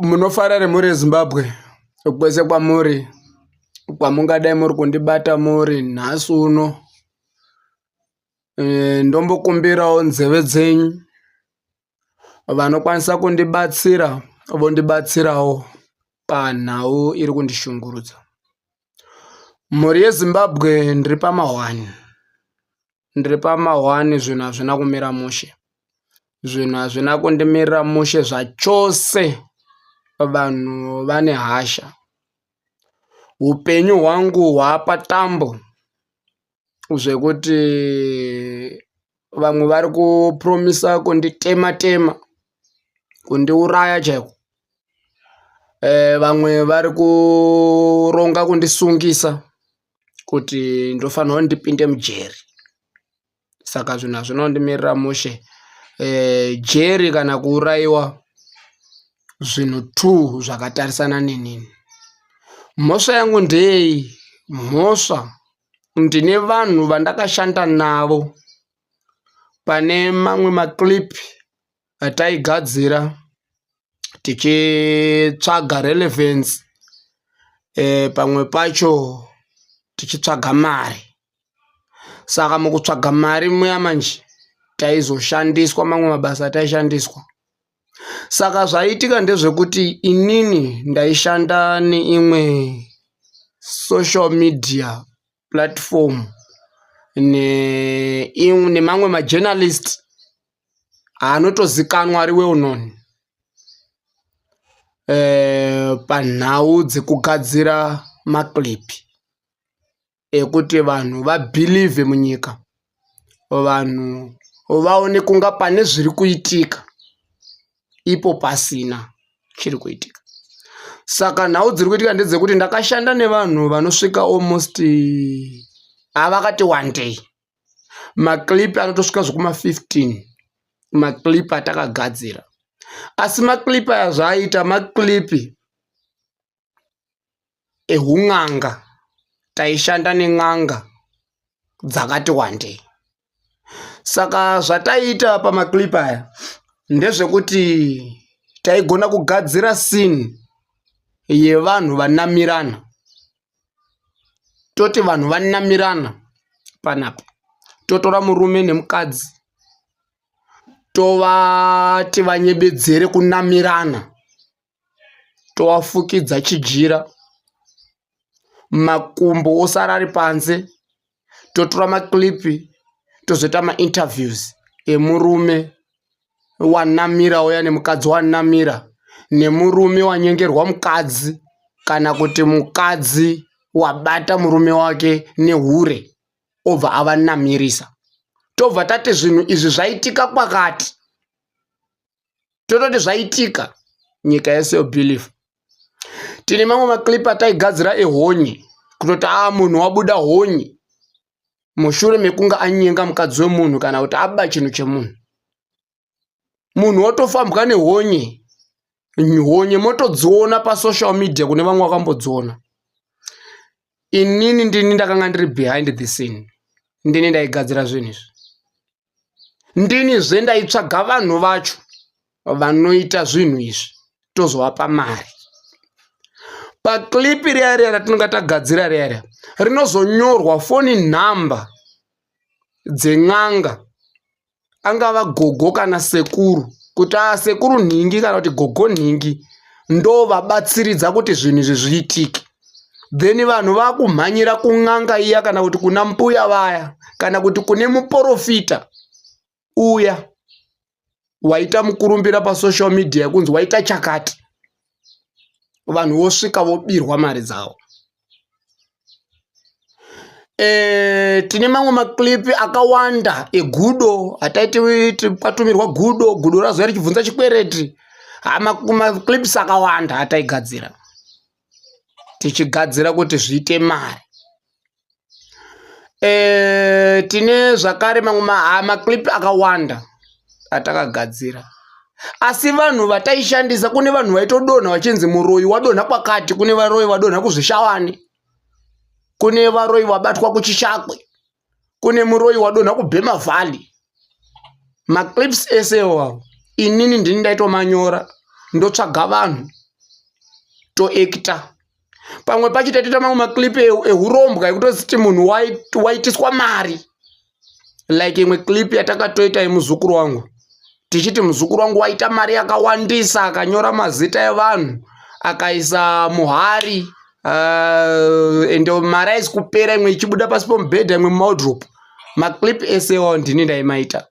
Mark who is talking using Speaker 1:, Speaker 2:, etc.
Speaker 1: Munofara here mhuri yeZimbabwe kwese kwamuri kwamungadai muri kundibata muri nhasi uno. Ndombokumbirawo nzeve dzenyu vanokwanisa kundibatsira vondibatsirawo panhau iri kundishungurudza. Mhuri yeZimbabwe ndiri pamahwani. Ndiri pamahwani zvinhu hazvina kumira mushe. Zvinhu hazvina kundimirira mushe zvachose. Vanhu vane hasha. Hupenyu hwangu hwaapatambo zvekuti vamwe vari kupuromisa kunditema tema kundiuraya chaiko. Vamwe vari kuronga kundisungisa. kuti ndofanirwa kuti ndipinde mujeri saka zvinhu hazvina kundimirira mushe jeri kana kuuraiwa zvinhu two zvakatarisana nenini mhosva yangu ndeyei mhosva ndine vanhu vandakashanda navo pane mamwe maclip ataigadzira tichitsvaga relevance pamwe pacho tichitsvaga mari. Saka mukutsvaga mari muya manje taizoshandiswa mamwe mabasa ataishandiswa. Saka zvaiitika ndezvekuti inini ndaishanda neimwe social media platform nemamwe majournalist anotozikanwa ari well known panhau dzekugadzira maclip ekuti vanhu vabhilivhe munyika vanhu vaone kunga pane zviri kuitika ipo pasina chiri kuitika. Saka nhau dziri kuitika ndedzekuti ndakashanda nevanhu vanosvika almost havakati wandei maclip anotosvika zvekuma 15 maclip atakagadzira asi maclip aya zvaaita maclip ehun'anga taishanda nen'anga dzakati wandei saka zvataiita pamaclip aya ndezvekuti taigona kugadzira scene yevanhu vanamirana toti vanhu vanamirana panapa totora murume nemukadzi tovati vanyebedzere kunamirana tovafukidza chijira makumbo osara ari panze totora maclip tozoita mainterviews emurume wanamira uya nemukadzi wanamira nemurume wanyengerwa mukadzi kana kuti mukadzi wabata murume wake nehure obva avanamirisa tobva tati zvinhu izvi zvaitika kwakati tototi zvaitika nyika yese yobelief tine mamwe maclip ataigadzira ehonye kutoti aa munhu wabuda honye mushure mekunge anyenga mukadzi wemunhu kana kuti aba chinhu chemunhu munhu wotofambwa nehonye honye motodziona pasocial media kune vamwe vakambodziona inini ndini ndakanga ndiri behind the scene ndini ndaigadzira zvinhu izvi ndinizve ndaitsvaga vanhu vacho vanoita zvinhu izvi tozovapa mari paclip riya riya ratinonga tagadzira riya riya rinozonyorwa foni nhamba dzen'anga angava gogo kana sekuru kuti a sekuru nhingi kana kuti gogo nhingi ndovabatsiridza kuti zvinhu izvi zviitike then vanhu vakumhanyira kun'anga iya kana kuti kuna mbuya vaya kana kuti kune muporofita uya waita mukurumbira pasocial media yekunzi waita chakati vanhu vosvika vobirwa mari dzavo e, tine mamwe maclip akawanda egudo hataiti kwatumirwa gudo gudo razouya richibvunza chikwereti maclips akawanda ataigadzira tichigadzira kuti zviite mari e, tine zvakare mamwe maclip akawanda atakagadzira asi vanhu vataishandisa kune vanhu vaitodonha vachinzi muroyi wadonha kwakati kune varoyi vadonha kuzvishavane kune varoyi vabatwa kuchishakwe kune muroyi wadonha kubhema valley maclips ese iwawo inini ndini ndaitomanyora ndotsvaga vanhu Toekta pamwe pacho taitoita mamwe maclip ehurombwa ekutoziti munhu waitiswa mari, like imwe clip yatakatoita yemuzukuru wangu, tichiti muzukuru wangu waita mari yakawandisa, akanyora mazita evanhu akaisa muhari, ende mari aisi kupera, imwe ichibuda pasi pomubhedha, imwe mumawardrobe. Maclip ese iwawo ndini ndaimaita.